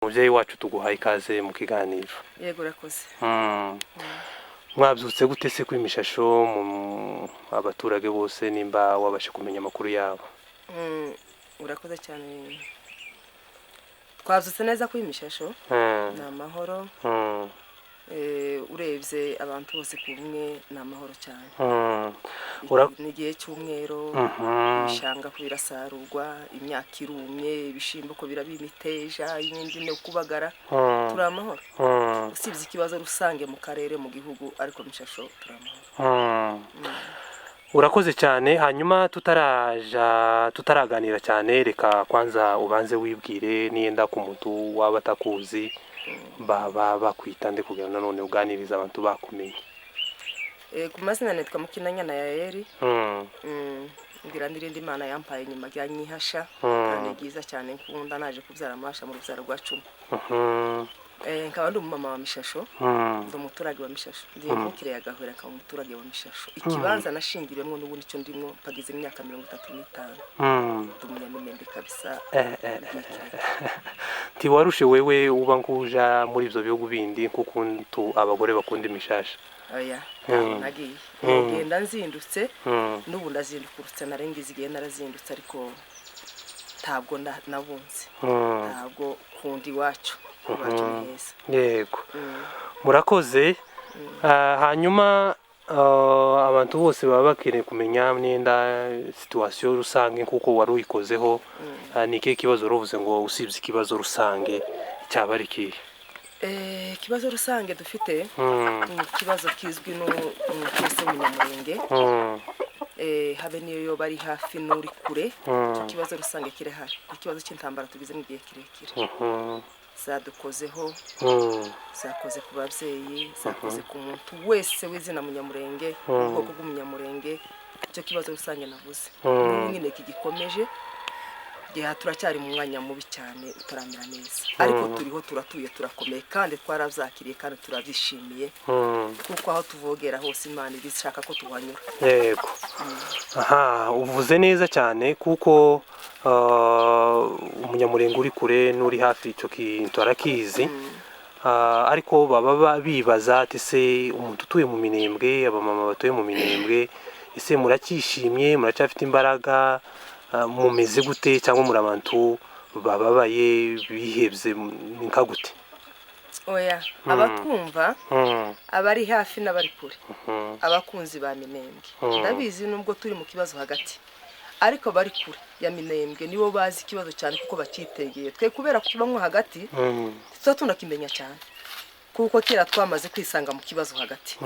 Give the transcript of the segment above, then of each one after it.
Mubyeyi wacu, tuguhaye ikaze mu kiganiro. Yego, urakoze. Mwabyutse gute se kuri Mishasho mu abaturage bose, nimba wabasha kumenya amakuru yabo? Urakoze cyane. Twabyutse neza kuri Mishasho, ni amahoro. Urebye abantu bose ku bumwe, ni amahoro cyane. Ni igihe cy'umwero, ibishanga ko birasarurwa, imyaka irumye, ibishimbo ko biraba imiteja, ibindi ni kubagara. Turi amahoro, usibye ikibazo rusange mu karere, mu gihugu, ariko Mishasho turi amahoro. Urakoze cyane. Hanyuma tutaraja, tutaraganira cyane, reka kwanza ubanze wibwire, niyenda ku muntu waba atakuzi, baba bakwita nde, kugira ngo nanone uganirize abantu bakumenye. Ku mazina nitwa Mukinanyana Yaeli. Ngira n'irindi Imana yampaye nyuma rya Nyihasha, kandi ryiza cyane nkunda. Naje kubyara amasha mu rubyaro rwa 10. Nkaba ndi umumama wa Mishasho, ndi umuturage wa Mishasho, ndi imvukire ya Gahwera, nkaba umuturage wa Mishasho. Ikibanza nashingiriwemo n'ubundi icyo ndimo, mpagize imyaka 35. Ndi Umunyaminembwe kabisa. Igihe kirekire. Ntiwarushe wewe uba nkuja muri ibyo bihugu bindi nk'ukuntu abagore bakunda imishasha? Oya, ntabwo nagiye. Ngenda nzindutse, n'ubu ndazindukurutse, narengize igihe narazindutse, ariko ntabwo nabunze. Ntabwo kunda iwacu, iwacu ni heza. Yego. Murakoze. Hanyuma abantu bose baba bakeneye kumenya nenda situation rusange nk'uko wari uyikozeho. Ni ikihe kibazo uruvuze ngo usibye ikibazo rusange cyaba ari ikihe? Ikibazo rusange dufite ni ikibazo kizwi n'umuntu wese w'Umunyamurenge, habe niyo yoba ari hafi n'uri kure. Icyo kibazo rusange kirahari, ikibazo cy'intambara tugize mu gihe kirekire. Zadukozeho, zakoze ku babyeyi, zakoze ku muntu wese w'izina Munyamurenge, ubwoko bw'Umunyamurenge. Icyo kibazo rusange navuze n'ubu nyine kigikomeje gihe, turacyari mu mwanya mubi cyane utaramera neza, ariko turiho, turatuye, turakomeye, kandi twarabyakiriye kandi turabyishimiye, kuko aho tuvogera hose Imana iba ishaka ko tuhanyura. Yego, aha uvuze neza cyane, kuko Umunyamurenge uri kure n'uri hafi icyo kintu arakizi. Ariko baba bibaza ati: se umuntu utuye mu Minembwe, abamama batuye mu Minembwe, ese muracyishimye, muracyafite imbaraga, mumeze gute, cyangwa muri abantu bababaye, bihebye, ni nka gute? Oya, abatwumva, abari hafi n'abari kure, abakunzi ba Minembwe, ndabizi nubwo turi mu kibazo hagati, ariko bari kure ya Minembwe nibo bazi ikibazo cyane kuko bakitegeye. Twe kubera kubamwo hagati, tuba tunakimenya cyane kuko kera twamaze kwisanga mu kibazo hagati.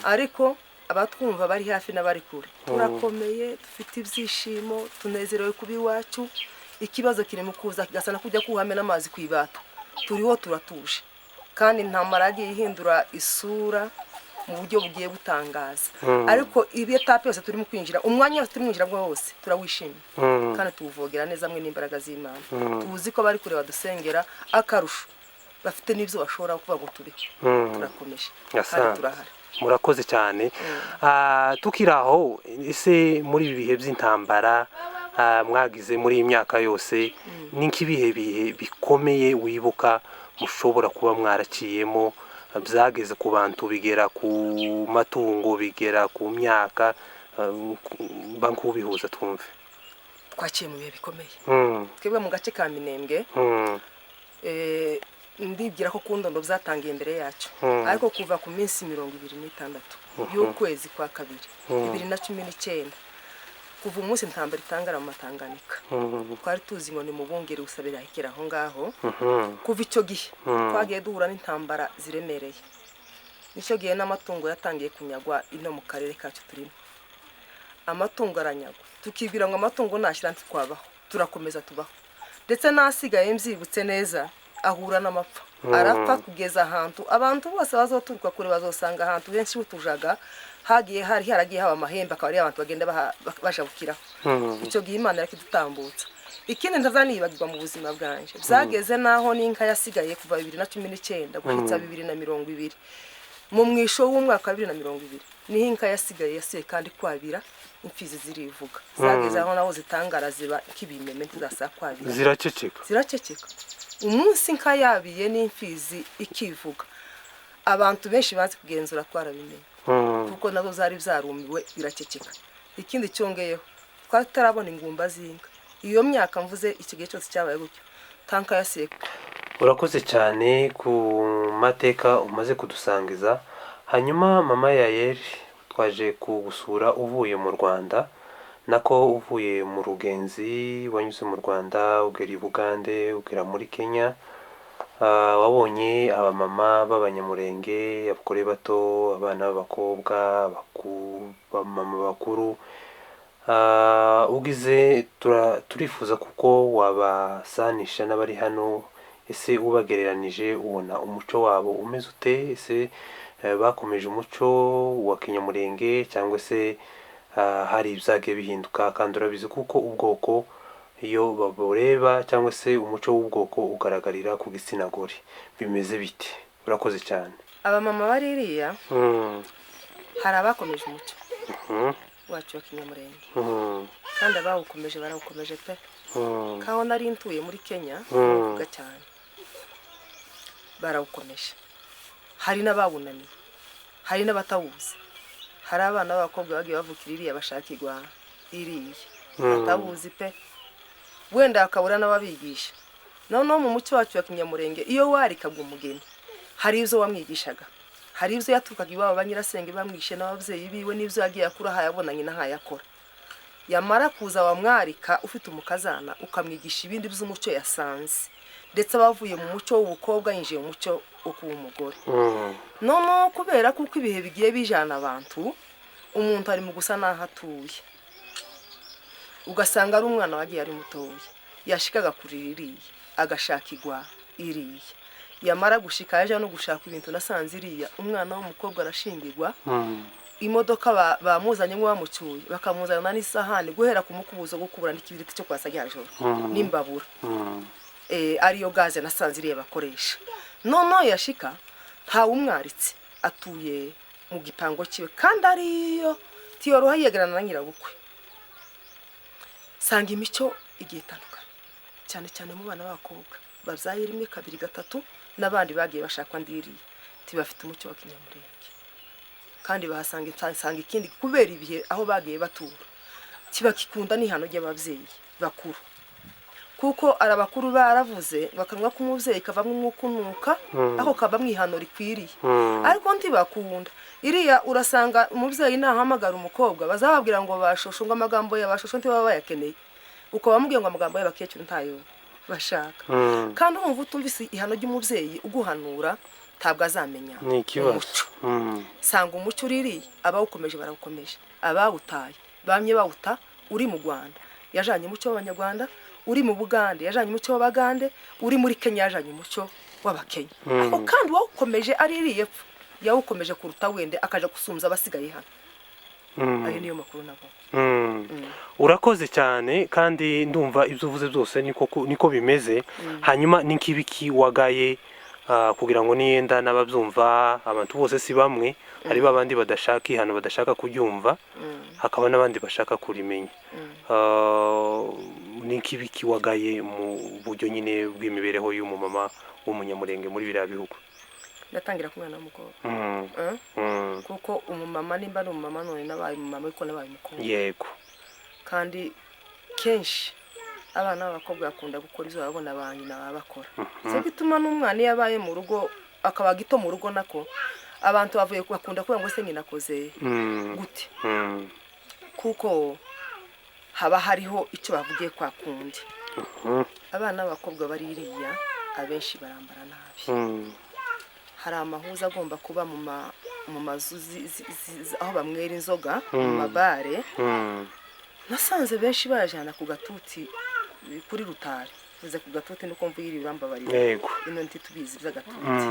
Ariko abatwumva bari hafi n'abari kure, turakomeye, dufite ibyishimo, tunezerewe kuba iwacu. Ikibazo kiri mu kuza kigasa no kujya kuhamena amazi ku ibata. Turiho, turatuje, kandi intambara yagiye ihindura isura mu buryo bugiye butangaza, ariko ibi étape yose turimo kwinjira, umwanya wose turimo kwinjiramo wose turawishimiye, kandi tuwuvogera neza hamwe n'imbaraga z'Imana. Tuzi ko bari kureba, dusengera, akarusho bafite n'ibyo bashobora kuvuga ngo tubeho. Turakomeje kandi Asante. turahari. Murakoze cyane. Tukiri aho, ese muri ibi bihe by'intambara mwagize muri iyi myaka yose, ni nk'ibihe bihe bikomeye wibuka mushobora kuba mwaraciyemo, byageze ku bantu, bigera ku matungo, bigera ku myaka? Mba nkubihuza twumve. Twaciye mu bihe bikomeye twebwe mu gace ka Minembwe. Ndibwira ko ku ndondo byatangiye imbere yacu, ariko kuva ku minsi 26 y'ukwezi kwa kabiri 2019, kuva umunsi intambara itangara mu Matanganika, twari tuzi ngo ni mu bungeri gusa, birahekera aho ngaho. Kuva icyo gihe twagiye duhura n'intambara ziremereye. Nicyo gihe n'amatungo yatangiye kunyagwa ino mu karere kacu turimo. Amatungo aranyagwa, tukibwira ngo amatungo nashyira ntitwabaho, turakomeza tubaho, ndetse n'asigaye, mbyibutse neza, ahura n'amapfa, arapfa, kugeza ahantu abantu bose bazoturuka kure bazosanga ahantu henshi hutujaga hagiye hari haragiye haba amahembe, akaba ari abantu bagenda bajabukiraho. Icyo gihe Imana irakidutambutsa. Ikindi ntazanibagirwa mu buzima bwanje, byageze n'aho n'inka yasigaye kuva 2019 guhitsa 2020, mu mwisho w'umwaka wa 2020 niho inka yasigaye yasigaye kandi kwabira. Imfizi zirivuga, zageze aho naho zitangara, ziba nk'ibimeme, ntizasakwabira. Ziraceceka. Ziraceceka. Umunsi inka yabiye n'imfizi ikivuga, abantu benshi bazi kugenzura twarabimenye, kuko nazo zari zarumiwe, biraceceka. Ikindi cyongeyeho, twari tutarabona ingumba z'inka. Iyo myaka mvuze, iki gihe cyose cyabaye gutyo, tanka ya seka. Urakoze cyane ku mateka umaze kudusangiza. Hanyuma mama Yayeli, twaje kugusura uvuye mu Rwanda, nako uvuye mu rugenzi, wanyuze mu Rwanda, ugera i Bugande, ugera muri Kenya. Wabonye abamama b'Abanyamurenge, abagore bato, abana b'abakobwa, abamama bakuru. Ugize turifuza kuko wabasanisha n'abari hano. Ese ubagereranije ubona umuco wabo umeze ute? Ese bakomeje umuco wa kinyamurenge, cyangwa se hari ibyagiye bihinduka? Kandi urabizi kuko ubwoko iyo babureba, cyangwa se umuco w'ubwoko ugaragarira ku gitsina gore. Bimeze bite? Urakoze cyane. Abamama bari iriya, hari abakomeje umuco wacu wa kinyamurenge, kandi abawukomeje barawukomeje pe. Kaho nari ntuye muri Kenya, bavuga cyane, barawukomeje. Hari n'abawunaniwe, hari n'abatawuzi. Hari abana b'abakobwa bagiye bavukira iriya, bashakirwa iriya, batawuzi pe, wenda bakabura n'ababigisha. Noneho mu muco wacu wa kinyamurenge, iyo warikaga umugeni, hari ibyo wamwigishaga, hari ibyo yaturukaga iwabo, ba nyirasenge bamwishe n'ababyeyi biwe, n'ibyo yagiye akura ahayabona nyina ahayakora. Yamara kuza, wamwarika ufite umukazana, ukamwigisha ibindi by'umuco yasanze, ndetse aba avuye mu muco w'ubukobwa yinjiye mu muco wo kuba umugore. Noneho kubera kuko ibihe bigiye bijana abantu, umuntu ari mu gusa n'aho atuye, ugasanga ari umwana wagiye ari mutoya, yashikaga kuri iriya agashakirwa iriya, yamara gushika yaje no gushaka ibintu. Nasanze iriya umwana w'umukobwa arashingirwa, imodoka bamuzanye bamucyuye, bakamuzana n'isahani, guhera ku mukubuzo wo kubura n'ikibiriti cyo kwasa rya joro n'imbabura, ariyo gaze nasanze iriya bakoresha. Noneho yashika ntawumwaritse, atuye mu gipango kiwe, kandi ariyo tiyoroha yegerana na nyirabukwe. Sanga imico igiye itandukanye, cyane cyane mu bana b'abakobwa babyaye rimwe, kabiri, gatatu, n'abandi bagiye bashakwa ndiriye, tibafite umuco wa kinyamurenge. Kandi bahasanga nsanga ikindi, kubera ibihe aho bagiye batura, kibakikunda n'ihano ry'ababyeyi bakuru, kuko arabakuru baravuze ngo akanwa k'umubyeyi kavamo umwuka unuka, ako kavamo ihano rikwiriye. Ariko ntibakunda iriya. Urasanga umubyeyi nahamagara umukobwa, bazababwira ngo bashosho, ngo amagambo ya bashosho ntibaba bayakeneye. Ukaba bamubwiye ngo amagambo y'abakecuru ntayo bashaka. Kandi urumva utumvise ihano ry'umubyeyi uguhanura, ntabwo azamenya Ni ikibazo. umuco. Sanga umuco uririye, abawukomeje barawukomeje, abawutaye bamye bawuta. Uri mu Rwanda yajanye umuco w'Abanyarwanda, uri mu Bugande yajanye umuco w'Abagande, uri muri Kenya yajanye umuco w'Abakenya. Ako kandi uwawukomeje ari iriya epfo yawukomeje kuruta wende akaja gusumbya abasigaye hano. Ayo niyo makuru nabonye. Urakoze cyane, kandi ndumva ibyo uvuze byose niko bimeze. Hanyuma ni nk'ibiki wagaye, kugira ngo niyenda n'ababyumva? Abantu bose si bamwe. Hari babandi badashaka ihano, badashaka kuryumva, hakaba n'abandi bashaka kurimenya. Ni nk'ibiki wagaye mu buryo nyine bw'imibereho y'umumama w'Umunyamurenge muri biriya bihugu? Ndatangira ku mwana w'umukobwa. Eh? Kuko umumama, nimba ari umumama none nabaye umumama, ariko nabaye umukobwa. Kandi kenshi abana b'abakobwa bakunda gukora ibyo babona ba nyina baba bakora. Cyo gituma n'umwana iyo abaye mu rugo, akaba gito mu rugo, nako abantu bavuye bakunda kuvuga ngo se nyina akoze gute, kuko haba hariho icyo bavugiye kwa kundi. Abana b'abakobwa bari iriya abenshi barambara nabi. Hari amahuza agomba kuba mu mazu aho banywera inzoga, mu mabare. Nasanze benshi bayajyana ku gatuti kuri rutari. Vuze ku gatuti nuko mvuye iri, birambabarira. Ino ntitubizi by'agatuti.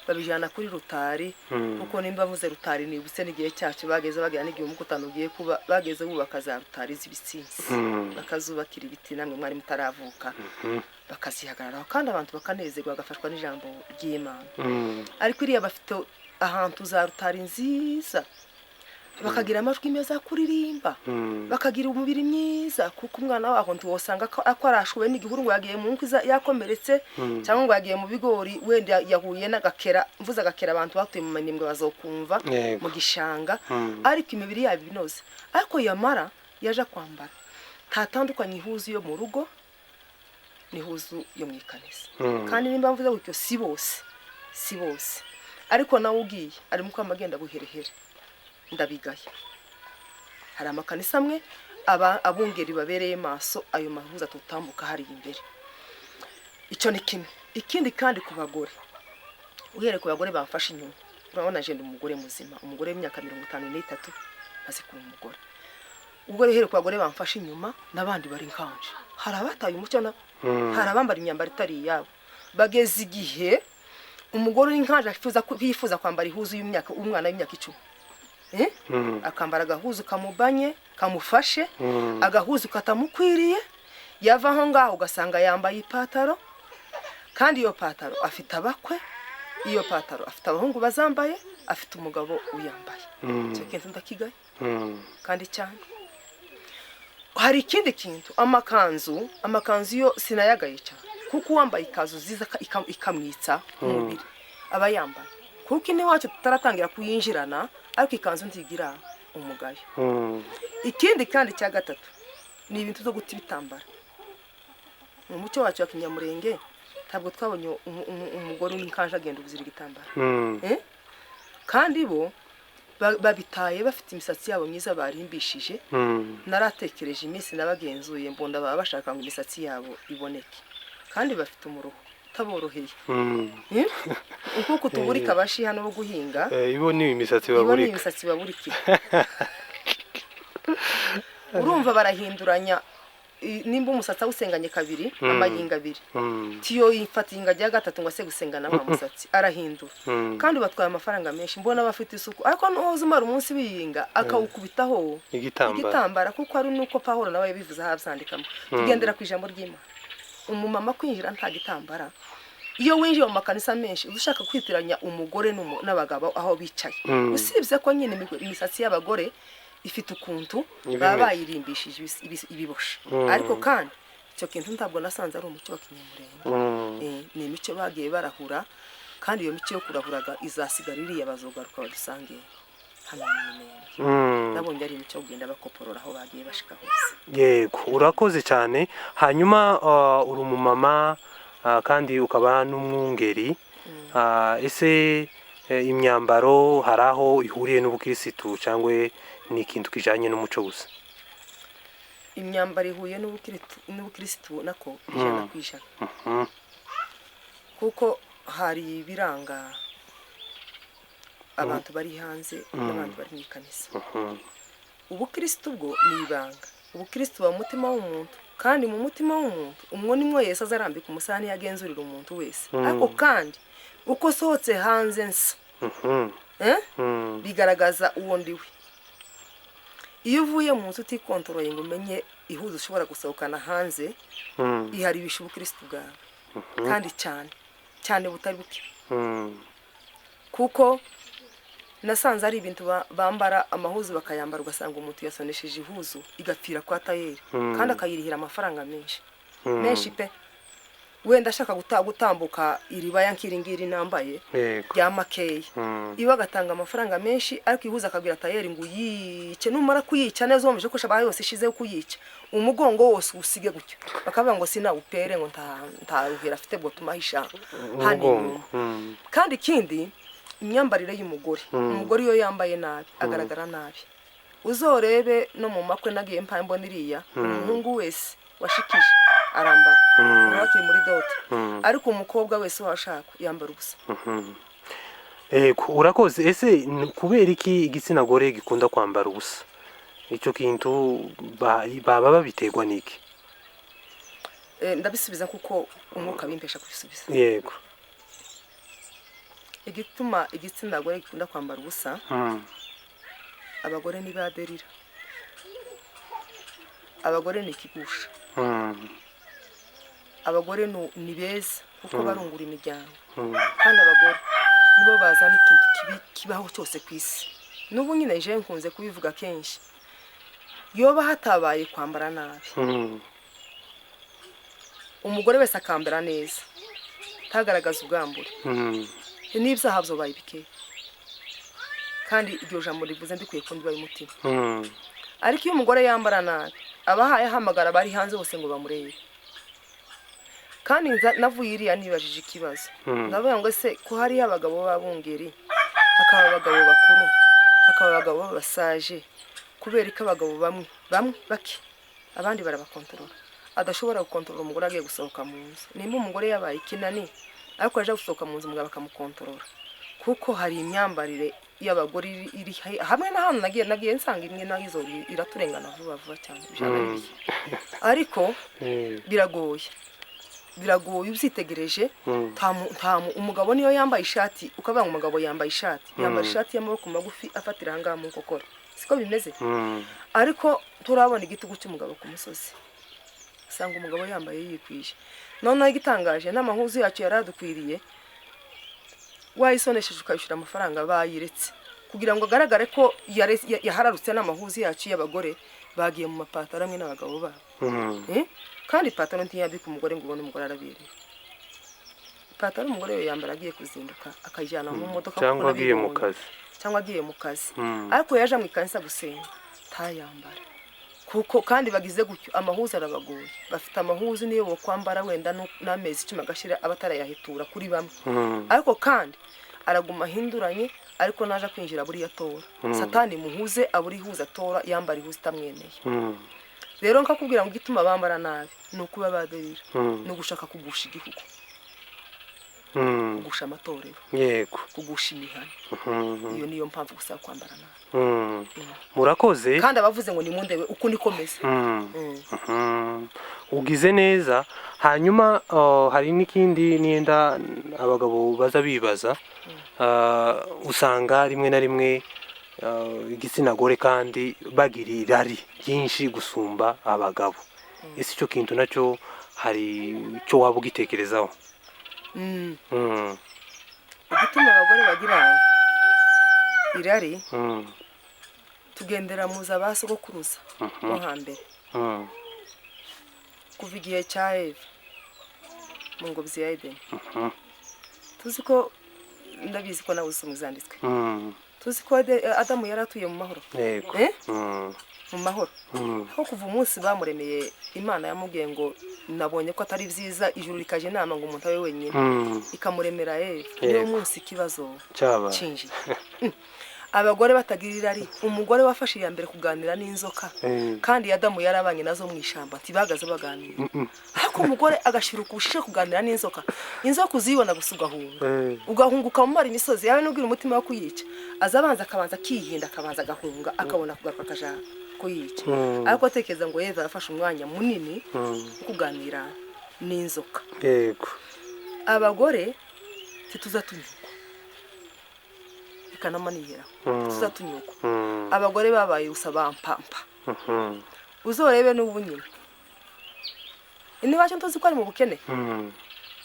Babijyana kuri rutari, kuko nimba mvuze rutari nibutse n'igihe cyacu bageze bagera n'igihe umukutano ugiye kuba, bageze bubaka za rutari z'ibitsinsi, bakazubakira ibiti, namwe mwari mutaravuka, bakazihagararaho, kandi abantu bakanezerwa, bagafashwa n'ijambo ry'Imana. Ariko iriya bafite ahantu za rutari nziza. Bakagira amajwi meza yo kuririmba, bakagira umubiri mwiza, kuko umwana waho ntiwosanga ko arashuwe n'igihuru ngo yagiye mu nkwi yakomeretse, cyangwa ngo yagiye mu bigori, wenda yahuye n'agakera. Mvuze agakera, abantu batuye mu Minembwe bazokumva. Mu gishanga. Ariko imibiri yabo inoze, ariko yamara yaje kwambara ntatandukanye ihuzu yo mu rugo n'ihuzu yo mu ikanisa. Kandi nimba mvuze gutyo, si bose, si bose, ariko nawe ugiye arimo kwama agenda buherehere, ndabigaye. Hari amakanisa amwe aba abungeri babereye maso ayo mahuza tutambuka hariya imbere. Icyo ni kimwe. Ikindi kandi, ku bagore, uhereye ku bagore bamfashe inyuma, urabona jenda umugore muzima, umugore w'imyaka 53, maze kuba umugore. Ubwo rero uhereye ku bagore bamfashe inyuma n'abandi bari nkanje, hari abataye umuco nabo, hari abambara imyambaro itari iyabo. Bageze igihe umugore uri nkanje yifuza kwambara ihuzu y'imyaka umwana w'imyaka 10. Eh? Akambara agahuzu kamubanye, kamufashe, agahuzu katamukwiriye. Yava aho ngaho ugasanga yambaye ipataro, kandi iyo pataro afite abakwe, iyo pataro afite abahungu bazambaye, afite umugabo uyambaye. Icyo kintu ndakigaye kandi cyane. Hari ikindi kintu, amakanzu. Amakanzu yo sinayagaye cyane, kuko uwambaye ikanzu nziza ikamwitsa umubiri aba yambaye, kuko iwacu tutaratangira kuyinjirana, ariko ikanzu ntigira umugayo. Ikindi kandi cya gatatu ni ibintu byo guta ibitambara. Mu muco wacu wa Kinyamurenge ntabwo twabonye umugore w'inkanje agenda ubuzira igitambara. Eh? Kandi bo babitaye bafite imisatsi yabo myiza barimbishije. Naratekereje iminsi nabagenzuye, mbona baba bashaka ngo imisatsi yabo iboneke, kandi bafite umuruho utaboroheye. Eh? Nkuko tuburika abashi hano bo guhinga. Ibo ni imisatsi ibo ni baburika. Imisatsi baburikira. Urumva barahinduranya, nimba umusatsi awusenganye kabiri, amayinga abiri, tiyo yifata inga rya gatatu ngo ase gusengana wa musatsi, arahindura. Kandi batwaye amafaranga menshi, mbona bafite isuku, ariko n'uwoza umara umunsi biyinga akawukubitaho igitambaro. Igitambara, kuko ari nuko Pawulo nawe yabivuze aho abyandikamo. Tugendera ku ijambo ry'Imana. Umumama kwinjira nta gitambara, iyo winjiye mu makanisa menshi uba ushaka kwitiranya umugore n'abagabo aho bicaye. Usibye ko nyine imisatsi y'abagore ifite ukuntu iba baba imeze. Bayirimbishije ibiboshe. Ariko kandi icyo kintu ntabwo nasanze ari umuco wa Kinyamurenge. Ni imico bagiye barahura, kandi iyo mico yo kurahuraga izasigara iriya, bazogaruka badusange hano mu Minembwe. Nabonye ari imico yo kugenda bakoporora aho bagiye bashika hose. Yego, urakoze cyane. Hanyuma uri umumama, kandi ukaba n'umwungeri. Ese imyambaro hari aho ihuriye n'ubukirisitu, cyangwa ni ikintu kijanye n'umuco gusa? Imyambaro ihuye n'ubukirisitu nako 100%, kuko hari ibiranga abantu bari hanze n'abantu bari mu ikanisa. Ubukirisitu bwo ni ibanga. Ubukirisitu buba mu mutima w'umuntu, kandi mu mutima w'umuntu umwo nimwo Yesu azarambika umusarani yagenzurira umuntu wese. Ariko kandi uko sohotse hanze nsa, eh? Bigaragaza uwo ndiwe. Iyo uvuye mu nzu utikontoroye ngo umenye ihuza ushobora gusohokana hanze, iharibisha ubukirisitu bwawe, kandi cyane cyane butari buke. Kuko nasanze ari ibintu bambara amahuzu, bakayambara, ugasanga umuntu yasonesheje ihuzu igapfira kwa tayeri, kandi akayirihira amafaranga menshi, menshi pe. Wenda ashaka gutambuka iribaya nk'iri ngiri nambaye rya makeya, iwe agatanga amafaranga menshi, ariko ihuza akabwira tayeri ngo uyice, numara kuyica neza wumvise ko shabaha yose ishizeho kuyica, umugongo wose usige gutyo. Bakavuga ngo sinawupere, ngo nta ruhera afite bwo tumahisha hano umugongo. Inyuma. Kandi ikindi, imyambarire y'umugore. Umugore iyo yambaye nabi agaragara nabi. Uzorebe no mu makwe nagiye mpaye mbona iriya, umuhungu wese washikije arambara, uba akiri muri dote, ariko umukobwa wese washaka yambara ubusa. Yego, urakoze. Ese kubera iki igitsina gore gikunda kwambara ubusa? Icyo kintu baba babiterwa n'iki? Ndabisubiza kuko umwuka bimpesha kubisubiza. Igituma igitsina gore gikunda kwambara ubusa, abagore ni ba Derira, abagore ni ikigusha, abagore ni beza kuko barungura imiryango, kandi abagore nibo bazana ikintu kibi kibaho cyose ku isi. N'ubu nyine je nkunze kubivuga kenshi, yoba hatabaye kwambara nabi, umugore wese akambara neza ntagaragaza ubwambure, n'ibyaha byobaye bikeya. Kandi iryo jambo rivuze ndikwiye ko ndibaye umutima. Ariko iyo umugore yambara nabi, abahaye ahamagara abari hanze bose ngo bamurebe. Kandi navuye iriya nibajije ikibazo, ndavuga ngo ese ko hariyo abagabo b'abungeri, hakaba abagabo bakuru, hakaba abagabo b'abasaje, kubera ko abagabo bamwe bamwe bake abandi barabakontorora, adashobora gukontorora umugore agiye gusohoka mu nzu. Nimba umugore yabaye ikinani ariko aje gusohoka mu nzu, umugabo akamukontorora, kuko hari imyambarire y'abagore iri hamwe na hano nagiye nsanga imwe nayo iraturengana vuba vuba cyane, ariko biragoye ubyitegereje. Umugabo niyo yambaye ishati, ukavuga ngo umugabo yambaye ishati, yambaye ishati y'amaboko magufi afatira ahangaha mu nkokora, siko bimeze. Ariko turabona igitugu cy'umugabo ku musozi, usanga umugabo yambaye yikwije. Noneho igitangaje n'amahuzu yacu yaradukwiriye, wayisonesheje ukayishyura amafaranga bayiretse kugira ngo agaragare ko yahararutse. N'amahuzu yacu y'abagore bagiye mu mapataro amwe n'abagabo babo. Kandi ipataro ntiyambika umugore ngo ubone umugore arabereye. Ipataro umugore we yambara agiye kuzinduka, akayijyana mu modoka, cyangwa agiye mu kazi, cyangwa agiye mu kazi. Ariko yaje mu ikanisa gusenga ntayambara, kuko kandi bagize gutyo amahuzu arabagoye. Bafite amahuzu niyo bo kwambara wenda n'amezi 10 agashira abatarayahitura kuri bamwe. Ariko kandi araguma ahinduranye, ariko naje kwinjira buri yatora. Satani muhuze aburi huza atora yambara ihuza itamwemeye. Rero nkakubwira ngo igituma bambara nabi ni ukuba baderira, ni ugushaka kugusha igihugu, kugusha amatorero, yego, kugusha imihana. Iyo niyo mpamvu gusa kwambara nabi. Murakoze. Kandi abavuze ngo nimundebe uko nikomeze. Ugize neza. Hanyuma hari n'ikindi niyenda abagabo baza bibaza, usanga rimwe na rimwe igitsina gore kandi bagira irari ryinshi gusumba abagabo. Ese icyo kintu nacyo hari icyo waba ugitekerezaho? Igituma abagore bagira irari, tugendera muza ba sogokuruza bo hambere, kuva igihe cya Eva mu ngobyi ya Edeni. Tuzi ko, ndabizi ko nawe usoma izanditswe, tuzi ko Adamu yari atuye mu mahoro, mu mahoro. Aho kuva umunsi bamuremeye, Imana yamubwiye ngo nabonye ko atari byiza ijuru rikaje inama ngo umuntu abe wenyine, ikamuremera Eva. Niyo munsi ikibazo cinjiye. Abagore batagira irari, umugore wafashe iya mbere kuganira n'inzoka, kandi Adamu yarabanye nazo mu ishyamba ntibagaze baganira. Ariko umugore agashira ubushishe kuganira n'inzoka, inzoka uzibona gusa ugahunga, ugahunguka mu mara imisozi yawe n'ubwira umutima wo kuyica, azabanza akabanza akihinda, akabanza agahunga, akabona kugaruka akaja kuyica. Ariko atekereza ngo Eva yafashe umwanya munini wo kuganira n'inzoka. Yego. Abagore tituzatunyukwa, kanama nihera tuzatunyuka. Abagore babaye gusa bampampa. Uzorebe n'ubu nyine niba cyo ntuzi ko ari mu bukene.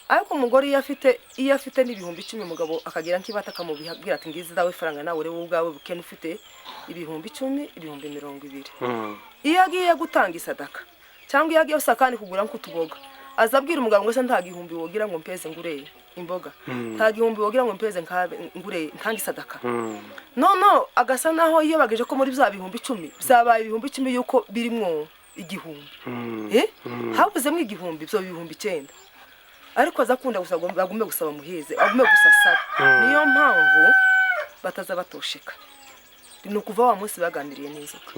Ariko umugore iyo afite n'ibihumbi 10, umugabo akagira nk'ibata akamubwira ati ngizi dawe faranga nawe urebe ubwawe bukene ufite ibihumbi 10, ibihumbi 20. Iyo agiye gutanga isadaka cyangwa iyo agiye usakani kugura nkutuboga, azabwira umugabo ngo se nta gihumbi wogira ngo mpeze ngure imboga, nta gihumbi wogira ngo mpeze ngure ntange isadaka. No agasa naho iyo bageje ko muri bya bihumbi 10 byabaye ibihumbi 10 yuko birimwo igihumbi, habuzemo igihumbi byo bihumbi 9. Ariko azakunda gusa bagume gusaba muheze, agume gusasaba. Niyo mpamvu bataza batosheka, ni ukuva wa munsi baganiriye n'inzoka.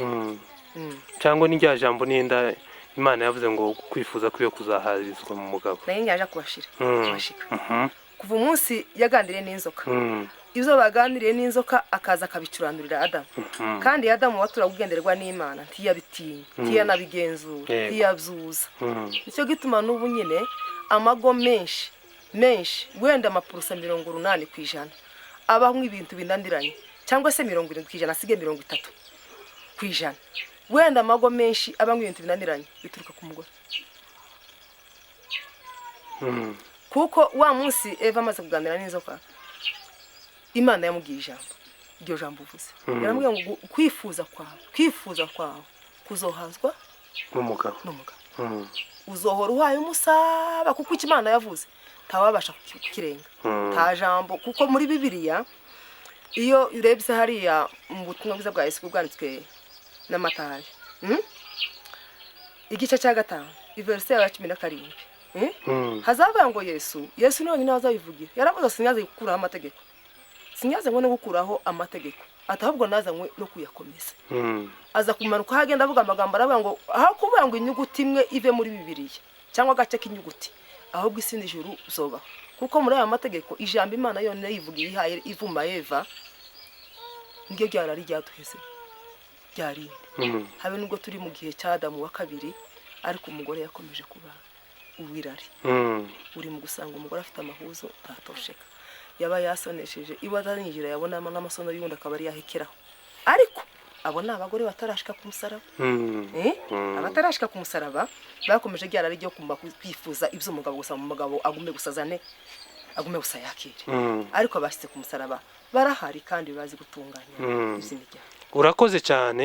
Cyangwa ni rya jambo nenda Imana yavuze ngo kwifuza kwiyo kuzaharizwa mu mugabo. Naye nyaje kubashira, kubashika. Kuva umunsi yaganiriye n'inzoka, ibyo baganiriye n'inzoka akaza akabicuranurira Adamu. Kandi Adamu watura kugenderwa n'Imana ntiyabitinya, ntiyanabigenzura, ntiyabyuza. Nicyo gituma n'ubu nyine amago menshi menshi, wenda amapurusa 80% abahumwe ibintu binaniranye, cyangwa se 70% asige 30%. Wenda amago menshi abanywa ibintu binaniranye bituruka ku mugore. Kuko wa munsi Eva amaze kuganira n'inzoka, Imana yamubwiye ijambo. Iryo jambo uvuze, yarambwiye ngo kwifuza kwawe kuzohazwa n'umugabo. N'umugabo. Uzohora uhaye umusaba, kuko icyo Imana yavuze ntawabasha kukirenga. Nta jambo, kuko muri Bibiliya iyo urebye hariya mu butumwa bwiza bwa Yesu bwanditswe na Matayo, Igice cya 5, iverse ya 17, Hazavuga ngo Yesu ni wenyine wazabivugira. Yaravuze, "Sinyaze gukuraho amategeko, sinyaze ngo no gukuraho amategeko," ati, "ahubwo nazanywe no kuyakomeza." Aza kumanuka aho agenda avuga amagambo, aravuga ngo aho kuvuga ngo inyuguti imwe ive muri Bibiliya cyangwa agace k'inyuguti, ahubwo isi n'ijuru zobaho. Kuko muri aya mategeko, ijambo Imana yonyine yivugiye ihaye ivuma Eva niryo ryarari ryaduheze ryarindi. Habe nubwo turi mu gihe cya Adamu wa kabiri, ariko umugore yakomeje kuba uwirari. Uri mu gusanga umugore afite amahuzo ntatosheka, yaba yasonesheje iwe atarinjira, yabonamo n'amasono y'undi akaba ari yahekeraho. Ariko abo ni abagore batarashika ku musaraba. Eh? Abatarashika ku musaraba bakomeje ryarari ryo kumva kwifuza iby'umugabo gusa, mu mugabo agume gusa azane, agume gusa yakire. Ariko abashyize ku musaraba barahari kandi bazi gutunganya iby'imiryango. Urakoze cyane.